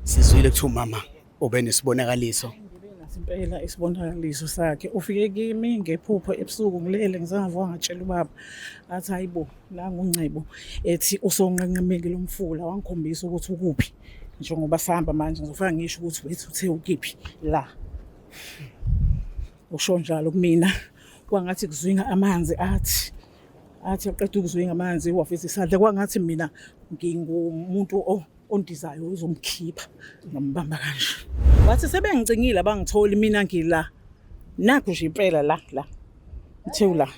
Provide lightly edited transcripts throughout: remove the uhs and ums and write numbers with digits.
Sizwile kuthiwa umama ubenesibonakaliso. Naso impela isibonakaliso sakhe. Ufike kimi ngephupho ebusuku ngilele ngisangavuka ngatshela ubaba. Athi hayi bo nangu uNgcebo ethi usonqenqemeki lomfula wangikhombisa ukuthi ukuphi. Njengoba sihamba manje ngizofika ngisho ukuthi wethu uthe ukiphi la. Usho njalo kumina kwangathi kuzwinga amanzi athi athi aqeda ukuzwinga amanzi wafisa isandla kwangathi mina ngingumuntu ondizayo uzomkhipha ngambamba kanje. Wathi sebengicingile abangitholi mina ngila. Nakhu nje impela la la. Ngithe ula.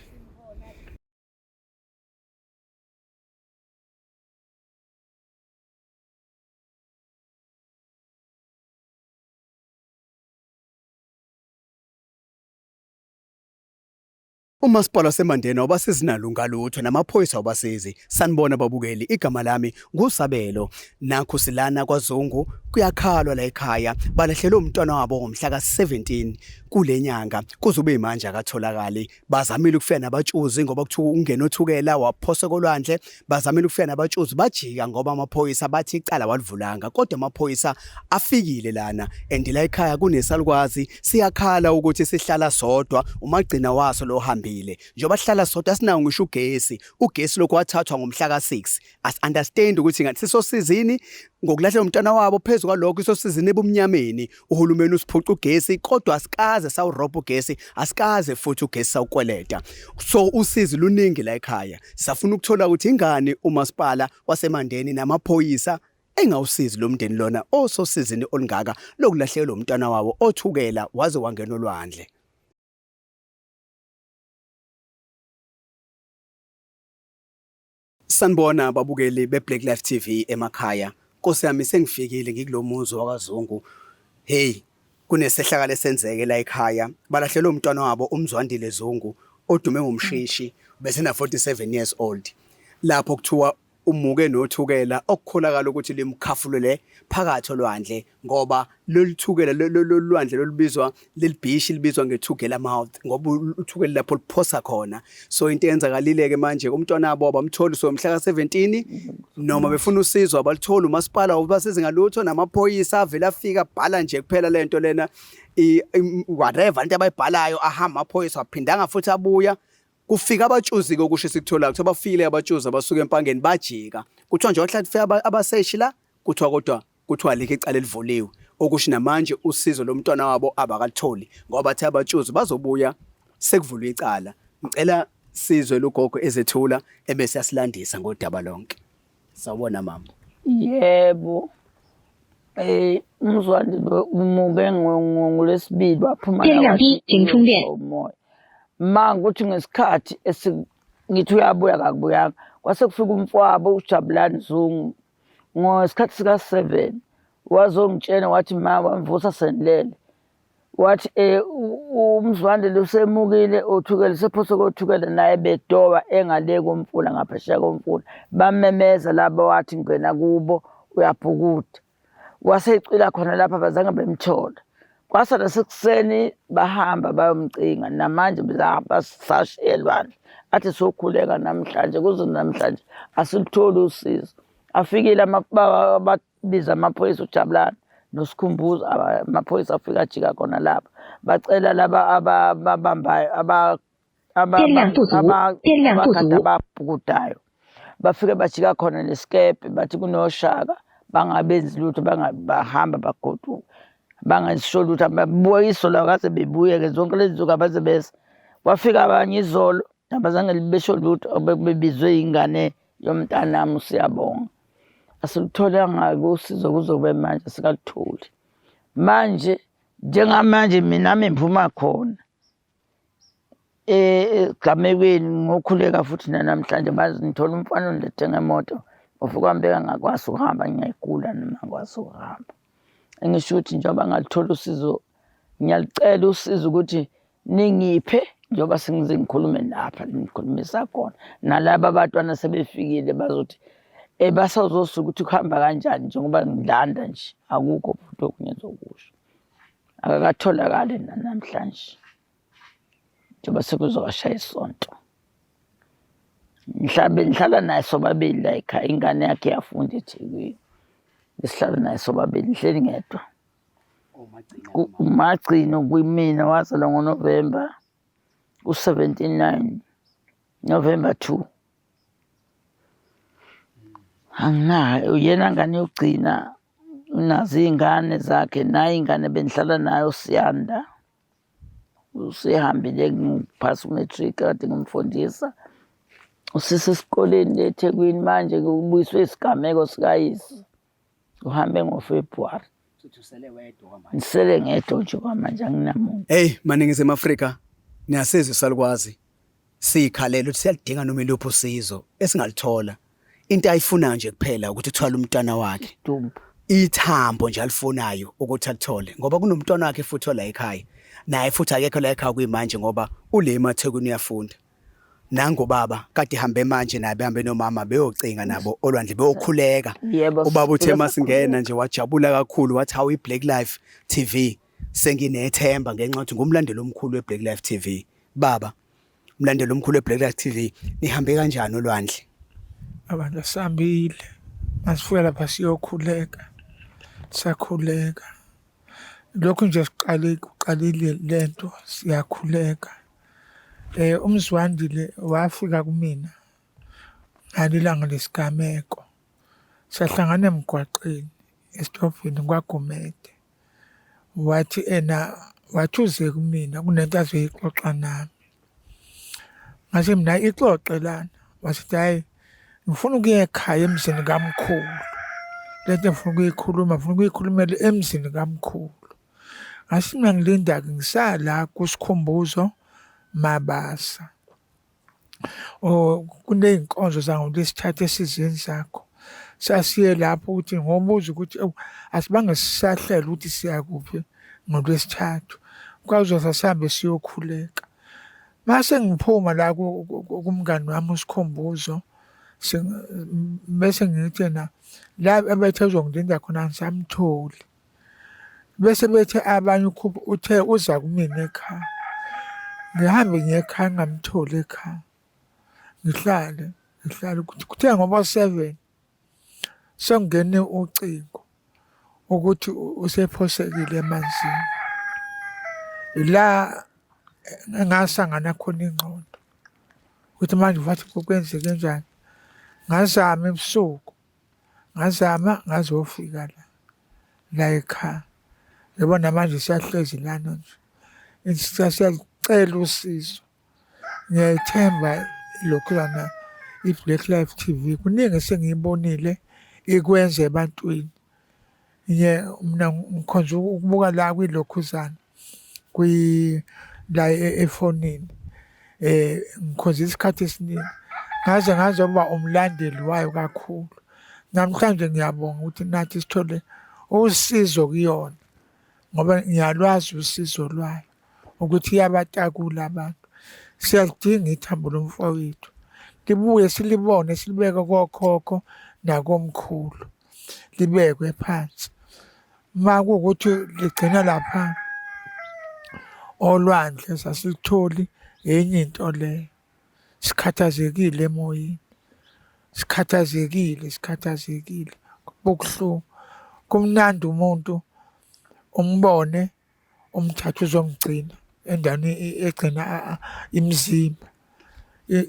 Umasipala waseMandeni awubasizi nalunga lutho namaphoyisa awubasizi. Sanibona babukeli, igama lami nguSabelo. Nakhu silana kwaZungu kuyakhalwa la ekhaya. Balahlelwe umntwana wabo ngomhla ka-17 kule nyanga. Kuze ube manje akatholakali. Bazamile ukufika nabatshuzi ngoba kuthiwa ungene othukela waphosa kolwandle. Bazamile ukufika nabatshuzi bajika ngoba amaphoyisa bathi icala walivulanga. Kodwa amaphoyisa afikile lana and la ekhaya kunesalukwazi siyakhala ukuthi sihlala sodwa umagcina waso lo hambile njengoba sihlala sodwa sinawo ngisho ugesi ugesi lokhu wathathwa ngomhla ka-6 as understand ukuthi ngathi sisosizini ngokulahlela umntwana wabo phezu kwalokho isosizini ebumnyameni uhulumeni usiphuca ugesi kodwa asikaze sawurobha ugesi asikaze futhi ugesi sawukweleta so usizi luningi la ekhaya safuna ukuthola ukuthi ingani umasipala wasemandeni namaphoyisa engawusizi lo mndeni lona ososizini olungaka lokulahlekelwa umntwana wawo othukela waze wangena olwandle. Sanibona babukeli be-Black Life TV emakhaya. Nkosi yami sengifikile ngikulo muzi wakwaZungu. Hey, kunesehlakalo esenzeke la ekhaya. Balahlelwe umntwana wabo uMzwandile Zungu odume ngomshishi besena 47 years old. Lapho kuthiwa umuke nothukela okukholakala ukuthi limkhafulele phakathi olwandle ngoba lolu thukela lolu lwandle lolubizwa leli bhishi libizwa ngeThugela Mouth ngoba uthukela lapho liphosa khona. So into eyenzakalile-ke manje umntwana wabo abamtholi so mhla ka-17 noma befuna usizo abalitholi umasipala ubasizi ngalutho namaphoyisa avele afika bhala nje kuphela lento lena whatever into abayibhalayo ahamba amaphoyisa waphindanga futhi abuya kufika abatshuzi-ke okusho esikutholayo kuthiwa bafile abatshuzi abasuka empangeni bajika kuthiwa nje wahlala kufika abaseshi la kuthiwa kodwa kuthiwa alikho icala elivuliwe okusho namanje usizo lomntwana wabo abakalitholi ngoba bathe abatshuzi bazobuya sekuvulwe icala. Ngicela sizwe lugogo ezethula ebese yasilandisa ngodaba lonke. Sawubona mama. Yebo. Umzwandi lo umuke ngolwesibili waphuma la wathi umoya. Ma ukuthi ngesikhathi ngithi uyabuya kakubuyanga kwase kufika umfowabo uJabulani Zungu ngesikhathi sika-7 wazongitshela wathi ma wamvusa senilele wathi umzwandile usemukile uthukela sephose kothukela naye bedoba engale komfula ngaphesheya komfula bamemeza laba wathi ngena kubo uyabhukuda wasecwila khona lapha abazange bemthola kwasa nasekuseni bahamba bayomcinga namanje basashiye elwandle athi sokhuleka namhlanje kuze namhlanje asilutholi usizo afikile biza amaphoyisa uJabulani noSikhumbuzo amaphoyisa afika ajika khona lapha bacela laba ababambayo abagada ababhukudayo bafike bajika khona nesikebhe bathi kunoshaka bangabenzi lutho bahamba bagoduka bangasho lutho babuya izolo akaze bebuye-ke zonke lezi nsuku abaze beza kwafika abanye izolo abazange besho lutho bebizwe ingane yomntanami uSiyabonga. Asilutholanga-ke usizo kuze kube manje asikalutholi. Manje njengamanje mina ngiphuma khona esigamekweni ngokhuleka futhi nanamhlanje baze ngithole umfana ondilethe ngemoto ufike wambeka ngakwazi ukuhamba ngiyayigula noma ngikwazi ukuhamba. Engisho ukuthi njengoba ngaluthola usizo ngiyalucela usizo ukuthi ningiphe njengoba sengize ngikhulume lapha ngikhulumisa khona nalaba abatwana sebefikile bazothi basazosuka ukuthi kuhamba kanjani njengoba ngilanda nje akukho futhi okunye engizokusho akakatholakali nanamhlanje njengoba sekuzowashaya isonto mhlawumbe ngihlala naye sobabili la ekhaya ingane yakhe yafunda eThekwini. Besihlala naye sobabili, ngihleli ngedwa. Umagcino kumina wazalwa ngoNovemba ku-79 November 2. Anginayo uyena ngane yokugcina unazo iy'ngane zakhe naye ingane bendihlala nayo uSiyanda. Usehambile ngiphasa u-matric kade ngimfundisa. Usesesikoleni le eThekwini manje kubuyiswe isigameko sikayise. Uhambe ngoFebruary. Ngisele ngedwa nje kwamanje anginamuntu. Hey maningizimu Afrika niyasizwa salukwazi sikhalela ukuthi siyalidinga noma iluphi usizo esingalithola into ayifunayo nje kuphela ukuthi uthwale umntwana wakhe Dumbu. ithambo nje alifunayo ukuthi alithole ngoba kunomntwana wakhe futhi ola ekhaya naye futhi akekho la ekhaya kuyimanje ngoba ule emathekwini uyafunda Nangu baba kade hambe manje naye behambe nomama beyocinga nabo olwandle beyokhuleka. Yebo, Ubaba uthe sifika masingena nje wajabula kakhulu wathi hawu iBlack Life TV senginethemba ngenxa yokuthi ngumlandeli omkhulu weBlack Life TV. Baba, umlandeli omkhulu weBlack Life TV, nihambe kanjani olwandle? Abantu asihambile masifika lapha siyokhuleka sakhuleka Lokhu nje siqale kuqalile lento siyakhuleka. UMzwandile wafika kumina ngalo ilanga lesigameko. Sahlangana emgwaqeni esitobhini kwaGumede. Wathi ena, wathi uze kumina kunento azoyixoxa nami. Ngase mina ixoxe lana wasithi hhayi ngifuna ukuya ekhaya emzini kamkhulu. Le nto engifuna ukuyikhuluma ngifuna ukuyikhulumela emzini kamkhulu. Ngase mina ngilinda-ke ngisala kuSikhumbuzo Mabasa. Or kuney'nkonzo zangoLwesithathu esizenzakho. Sasiye lapho ukuthi ngobuza ukuthi ewu asibange sisahlela ukuthi siya kuphi ngoLwesithathu. Kwazosa sihambe siyokhuleka. Mase ngiphuma la kumngani wami uSikhumbuzo bese ngithi ena la ebethe uzongilinda khona angisamtholi. Bese bethi abanye uthe uza kumina ekhaya. Ngihambe ngiye ekhaya ngingamtholi ekhaya. Ngihlale, ngihlale kuthe ngobo-seven sekungene ucingo ukuthi usephosekile emanzini. Ila engasangana khona ingqondo ukuthi manje wathi kwenzeke njani. Ngazama ebusuku. Ngazama ngazofika la la ekhaya. Yabo namanje siyahlezi lana nje. Siyacela usizo. Ngiyayithemba ilokhuzana i-Black Life T_V. Kuningi esengiyibonile ikwenza ebantwini. Mina ngikhonze ukubuka la kwilokhuzana la efonini ngikhonze isikhathi esiningi ngaze ngazoba umlandeli wayo kakhulu. Namhlanje ngiyabonga ukuthi nathi sithole usizo kuyona ngoba ngiyalwazi usizo lwayo ukuthi iyabatakula abantu. Siyalidinga ithambo lomfowethu libuye silibone silibeke kokhokho nakomkhulu. Libekwe phansi. Uma kuwukuthi ligcina lapha olwandle sasilitholi enye into leyo. Sikhathazekile emoyeni, sikhathazekile, sikhathazekile kubuhlungu. Kumnandi umuntu umbone umthathe uzomgcina endaweni egcina imizimba.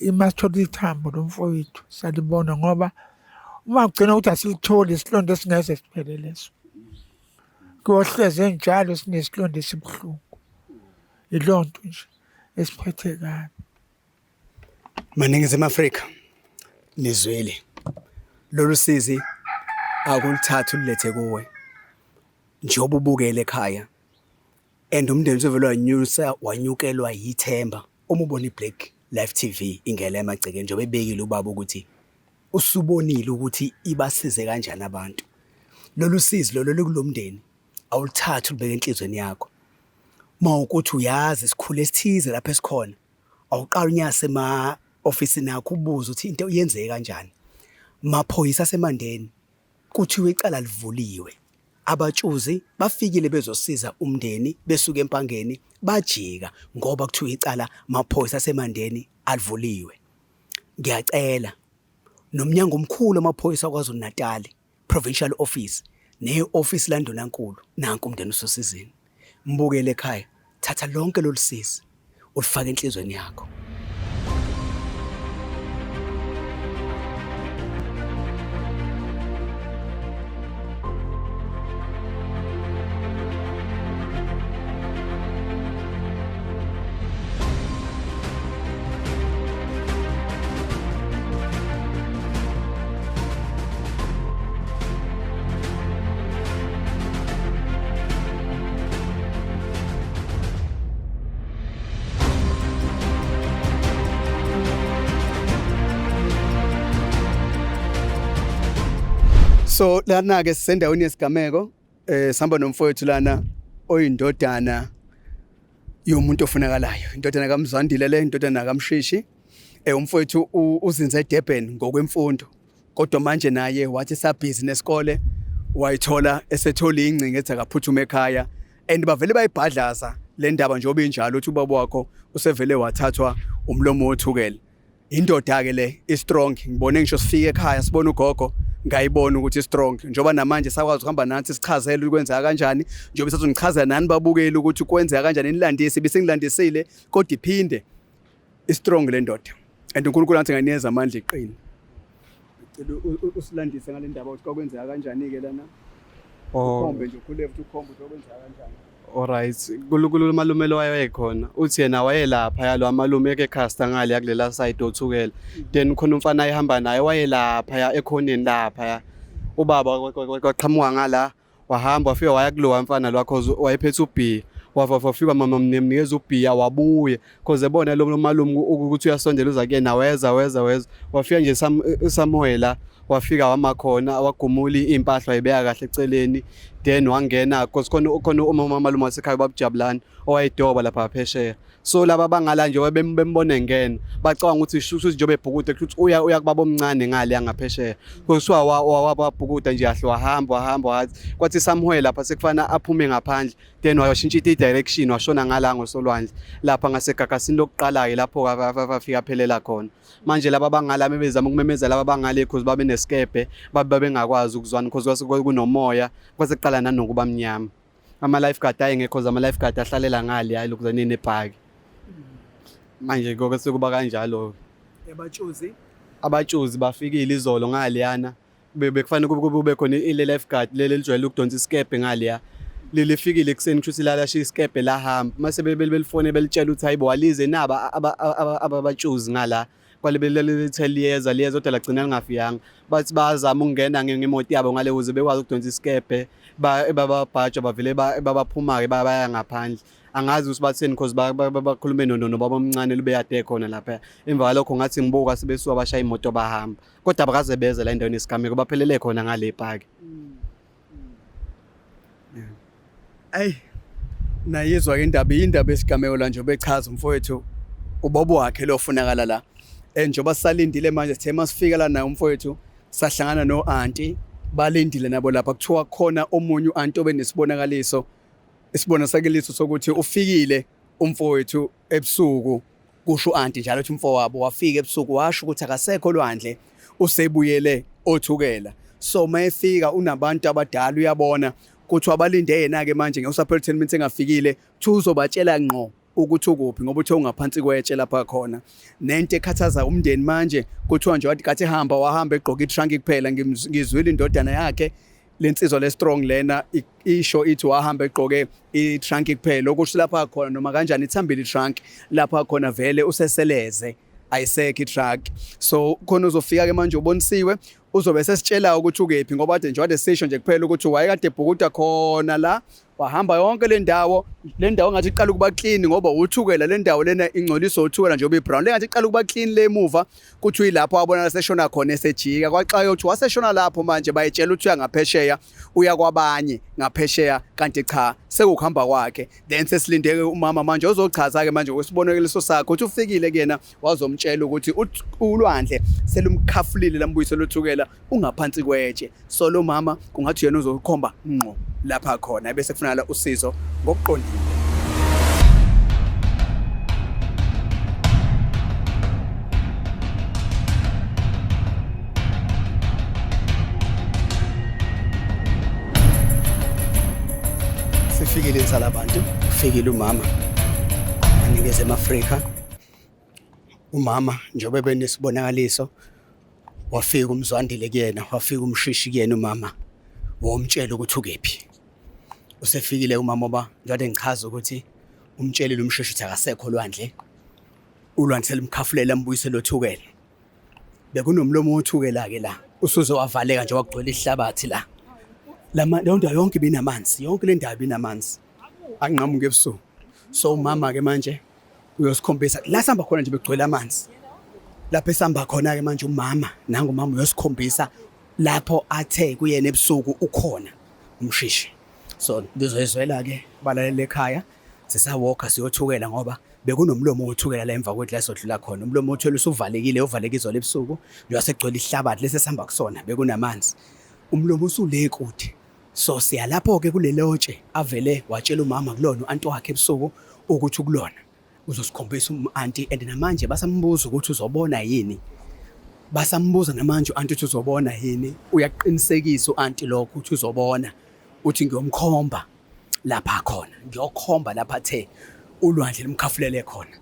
Uma sithola ithambo lomfowethu salibona ngoba uma kugcina ukuthi asilitholi isilonda esingeze siphele leso. Kuyohleze njalo sinesilonda esibuhlungu. Yiloo nto nje esiphethe kabi. Maningizimu Afrika nizwile lolu sizi akuluthathe ululethe kuwe njengoba ubukele ekhaya and umndeni usuvele wanyusa wanyukelwa yithemba uma ubona i-Black Life TV ingena emagcekeni njengoba ebekile ubaba ukuthi usubonile ukuthi ibasize kanjani abantu. Lolu sizi lolu olukulo mndeni awuluthathi ulubeke enhlizweni yakho. Uma ukuthi uyazi isikhulu esithize lapho esikhona awuqala unyase ema-ofisini akho ubuze ukuthi into yenzeke kanjani. Maphoyisa aseMandeni Kuthiwa icala livuliwe. Abatshuzi bafikile bezosiza umndeni besuka eMpangeni bajika ngoba kuthiwa icala maphoyisa aseMandeni alivuliwe. Ngiyacela nomnyango omkhulu wamaphoyisa KwaZulu-Natali Provincial Office Ne-office landunankulu nanku umndeni usosizini. Mbukele ekhaya, thatha lonke lolu sizi ulifake enhlizweni yakho. So lana ke sisendaweni yesigameko sihamba nomfowethu lana oyindodana yomuntu ofunakalayo, indodana kaMzwandile le, indodana kaMshishi. Umfowethu uzinze eDurban ngokwemfundo, kodwa manje naye wathi sabhizi nesikole wayithola esethola ingcingo ethi akaphuthume ekhaya, and bavele bayibhadlaza le ndaba njengoba injalo ukuthi ubaba wakho usevele wathathwa umlomo wothukela. Indoda-ke le i-strong, ngibone ngisho sifike ekhaya sibona ugogo, ngayibona ukuthi i-strong, njengoba namanje sakwazi ukuhamba nathi sichazele ukuthi kwenzeka kanjani, njengoba isazongichazela nani babukeli ukuthi kwenzeka kanjani, nilandise, ibisengilandisile kodwa iphinde i-strong le ndoda, and uNkulunkulu athi nganikeza amandla iqine. Ngicela usilandise ngale ndaba ukuthi kwakwenzeka kanjani-ke lana. Ukhombe nje ukhuleke futhi ukhombe ukuthi kwakwenzeka kanjani. Alright, kulo malume lo wayekhona. Uthi yena wayelapha yalo amalume eke casta ngale yakulela side othukela. Then khona umfana ayehamba naye wayelapha ya ekhoneni lapha ya. Ubaba kwaqhamuka ngala wahamba wafika waya kulowa mfana lo cause wayephethe ubhiya. Wafika mama mnikeza ubhiya wabuya cause ebona lo malume ukuthi uyasondela uza kuyena weza weza weza wafika nje somewhere la wafika wama khona wagumula iy'mpahla wayibeka kahle eceleni then wangena cause khona khona umama malume wasekhaya ubabujabulani owayedoba lapha phesheya. So laba bangala nje bembone ngena bacabanga ukuthi shuthi njengoba ebhukuda kushuthi uya kubaba omncane ngale yangaphesheya, kuthiwa wabhukuda nje kahle wahamba wahamba wathi kwathi somewhere lapha sekufana aphume ngaphandle, then washintsha i-direction washona ngala ngosolwandle lapha ngasegagasini lokuqala-ke lapho afika aphelela khona. Manje laba bangala bebezama ukumemeza laba bangale cause babe nesikebhe babe babengakwazi ukuzwana cause kwase kunomoya kwase kuqala nanokuba mnyama. Ama-lifeguard ayengekho cause ama-lifeguard ahlalela ngale hayi lokhu nenebhaki. Manje konke sekuba kanjalo. Abatshuzi Abatshuzi bafikile izolo ngaleyana, bekufanele kube khona ile lifeguard leli elijwayele ukudonsa isikebhe ngaleya, lifikile ekuseni kusho ukuthi lalashiya isikebhe lahamba. Mase belifone belitshela ukuthi hayibo alize naba abatshuzi ngala, kwale belithe liyeza liyeza kodwa lagcina lingafikanga. Bathi bayazama ukungena ngemoto yabo ngale ukuze bekwazi ukudonsa isikebhe, bababhajwa bavele babaphuma-ke baya ngaphandle. Angazi ukuthi batheni cause bakhulume nobaba omncane lubeyade khona lapha. Emva kwalokho ngathi ngibuka sebesuka bashaya imoto bahamba, kodwa abakaze beze la endaweni yesigameko, baphelele khona ngale epaki. Ayi, nayizwa ke indaba, indaba yesigameko la nje bechaza umfowethu ubaba wakhe lo ofunakala la. Njengoba sisalindile manje sithe masifika la naye umfowethu sahlangana no-anti balindile nabo lapha, kuthiwa khona omunye u-anti obenesibonakaliso isibonakaliso sokuthi ufikile umfowethu ebusuku, kusho u-anti njalo ukuthi umfowabo wafika ebusuku washo ukuthi akasekho olwandle usebuyele othukela. So mayefika unabantu abadala uyabona kuthi abalinde yena ke manje ngewusaphela 10 minutes engafikile, kuthi uzobatshela ngqo ukuthi ukuphi ngoba uthe ungaphansi kwetshe lapha khona. Nento ekhathaza umndeni manje kuthiwa nje wathi kathi hamba wahamba egqoka itrunk kuphela, ngizwile indodana yakhe lensizwa le strong lena isho ithi wahamba egqoke itrunk kuphela, okusho lapha khona noma kanjani ithambile itrunk lapha khona vele useseleze ayisekho itrunk. So khona uzofika ke manje ubonisiwe uzobe sesitshela ukuthi ukephi, ngoba kade nje wade sisho nje kuphela ukuthi wayekade ebhukuda khona la, wahamba yonke le ndawo, le ndawo ngathi iqala ukuba clean ngoba uthukela le ndawo lena ingcoliswa uthukela njengoba ibrown, le ngathi iqala ukuba clean le emuva kuthi uyilapho wabona seshona khona esejika, kwaxaka ukuthi waseshona lapho manje bayitshela ukuthi uya ngaphesheya uya kwabanye ngaphesheya, kanti cha sekuhamba kwakhe. Then sesilindeke umama manje ozochaza ke manje ngokwesibonakaliso sakhe ukuthi ufikile kuyena wazomtshela ukuthi ulwandle selumkhafulile lambuyisela uthukela ungaphansi kwetshe. So lo mama kungathi yena uzokhomba ngqo lapha khona bese kufunakala usizo ngokuqondile. Sifikile insalabantu, ufikile umama anikeze emaAfrika. Umama njengoba benesibonakaliso wafika umzwandile kuyena, wafika umshishi kuyena umama, womtshela ukuthi ukephi. Usefikile umama oba njengoba ngichaza ukuthi umtshelile umshishi ukuthi akasekho olwandle. Ulwandle selimkhafulela ambuyisele othukela. Bekunomlomo wothukela ke la. Usuze wavaleka nje wagcwele ihlabathi la. Lama leyo ndawo yonke ibinamanzi, yonke le ndawo ibinamanzi. Anqamuke ebusuku. So umama ke manje uyosikhombisa la sihamba khona nje begcwele amanzi. Lapho esihamba khona ke manje umama, nangu umama uyosikhombisa lapho athe kuyena ebusuku ukhona umshishi. So nizoyizwela ke balalele ekhaya sisawalker siyothukela ngoba bekunomlomo wothukela la emva kwethu la sodlula khona. Umlomo wothukela usuvalekile, uvaleke izolo ebusuku njengoba sekugcwele ihlabathi lesi esihamba kusona bekunamanzi. Umlomo usule kude. So siya lapho-ke kulelotshe avele watshela umama kulona u-anti wakhe ebusuku ukuthi ukulona uzosikhombisa um-anti and namanje basambuza ukuthi uzobona yini basambuza namanje u-anti ukuthi uzobona yini uyaqinisekisa u-anti lokho ukuthi uzobona uthi ngiyomkhomba lapha khona ngiyokhomba lapha athe ulwandle lumkhafulele khona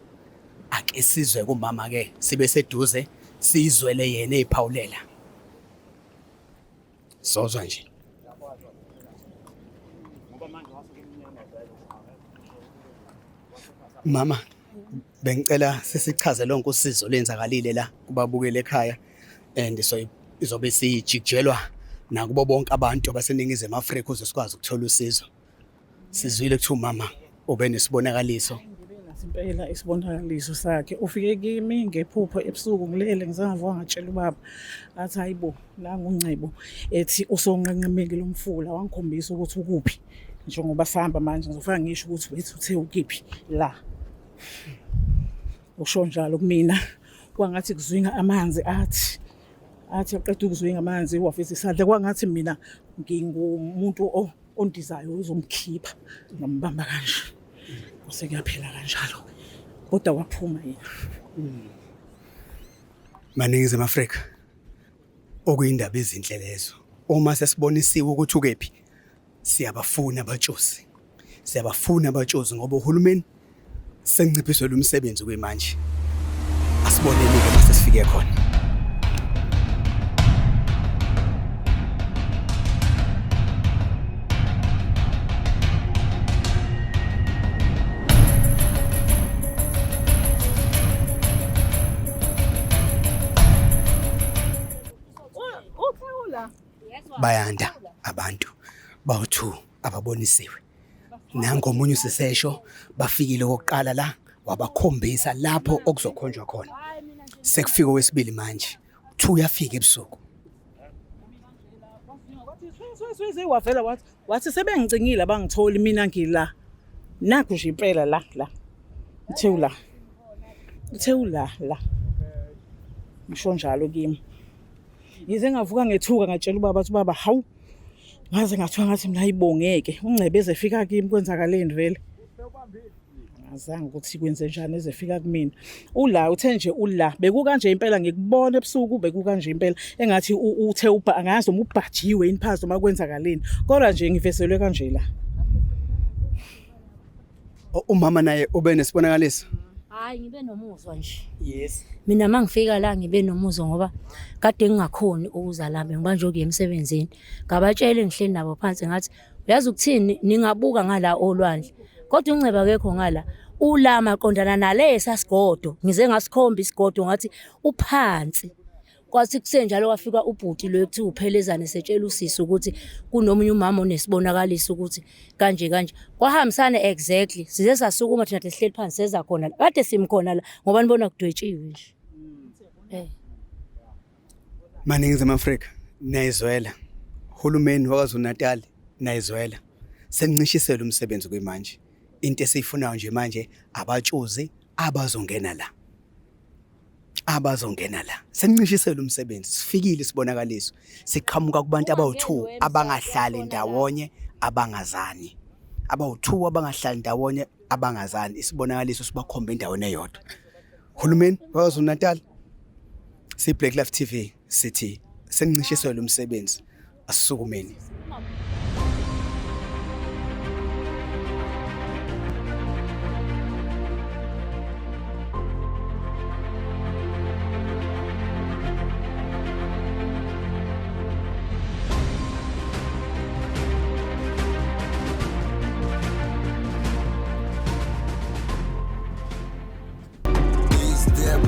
ake sizwe kumama ke sibe seduze sizwele yena ephawulela Sozwa nje. Mama, bengicela sesichaze lonke usizo lenzakalile la kubabukele ekhaya and so izobe sijikijelwa nakubo bonke abantu abaseNingizimu Afrika ukuze sikwazi ukuthola usizo. Sizwile kuthiwa umama ube nesibonakaliso. Ngibe naso impela isibonakaliso sakhe. Ufike kimi ngephupho ebusuku ngilele ngisangavuka ngatshela ubaba. Athi hayi bo nangu uNcebo ethi usonqenqemeni lomfula wangikhombisa ukuthi ukuphi. Njengoba sihamba manje ngizofika ngisho ukuthi wethu uthe ukiphi la. Usho njalo kumina kwangathi kuzwinga amanzi athi athi aqeda ukuzwinga amanzi wafisa isandla kwangathi mina ngingumuntu ondizayo uzomkhipha ngambamba kanje kwase kuyaphela kanjalo kodwa waphuma yena. Maningizimu Afrika okuyindaba ezinhle lezo uma sesibonisiwe ukuthi ukephi siyabafuna abatshozi siyabafuna abatshozi ngoba uhulumeni Senginciphiselwe umsebenzi kuyimanje. Asiboneni-ke mase sifike khona. Bayanda abantu bawu-2 ababonisiwe. Nangu omunye usisesho bafikile okokuqala la wabakhombisa lapho okuzokhonjwa khona. Sekufika owesibili manje. Kuthiwa uyafika ebusuku. Wavela wathi wathi sebengicingile abangitholi mina ngila. Nakhu nje impela la la. Uthe ula. Uthe ula la. Ngisho njalo kimi. Ngize ngavuka ngethuka ngatshela ubaba athi ubaba hawu Ngaze ngathiwa ngathi mina ayibongeke uNgcebe ezefika kimi kwenzakaleni vele. Ngazange ukuthi kwenze njani ezefika kumina. Ula uthe nje ula bekukanje impela ngikubona ebusuku bekukanje impela engathi uthe ubha angazi noma ubhajiwe yini phansi noma kwenzakaleni kodwa nje ngivezelwe kanje la. Umama naye ube nesibonakaliso. Hayi ngibe nomuzwa nje. Yes. Mina mangifika la ngibe nomuzwa ngoba kade ngingakhoni ukuza la bengibanjwe ukuya emsebenzini. Ngabatshela ngihleli nabo phansi ngathi uyazi ukuthini ningabuka ngala olwandle. Kodwa uNceba akekho ngala. Ula maqondana nalesa sigodo. Ngize ngasikhomba isigodo ngathi uphansi. Kwathi kusenjalo kwafika ubhuti lo ekuthiwa uphelezane setshela usisi ukuthi kunomunye umama onesibonakaliso ukuthi kanje kanje. Kwahambisana exactly. Size sasukuma thina sihleli phansi seza khona la. Kade simkhona la ngoba nibona kudwetshiwe nje. Eh. Maningizimu Afrika niyayizwela. Uhulumeni waKwaZulu-Natal niyayizwela. Senincishiselwe umsebenzi kuyimanje. Into esiyifunayo nje manje abatshuzi abazongena la. Abazongena la senincishiselwe umsebenzi sifikile isibonakaliso siqhamuka kubantu abawu-2 abangahlali ndawonye abangazani abawu-2 abangahlali ndawonye abangazani isibonakaliso sibakhomba endaweni eyodwa hulumeni waKwaZulu Natal si Black Life TV sithi senincishiselwe umsebenzi asisukumeni.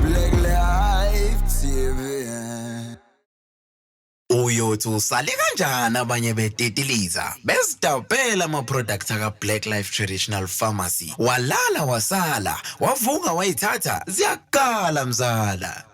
Black Life TV. Uyothi usale kanjani abanye betitiliza bezidabhela ama-product aka-Black Life Traditional Pharmacy, walala wasala wavuka wayithatha ziyakala mzala.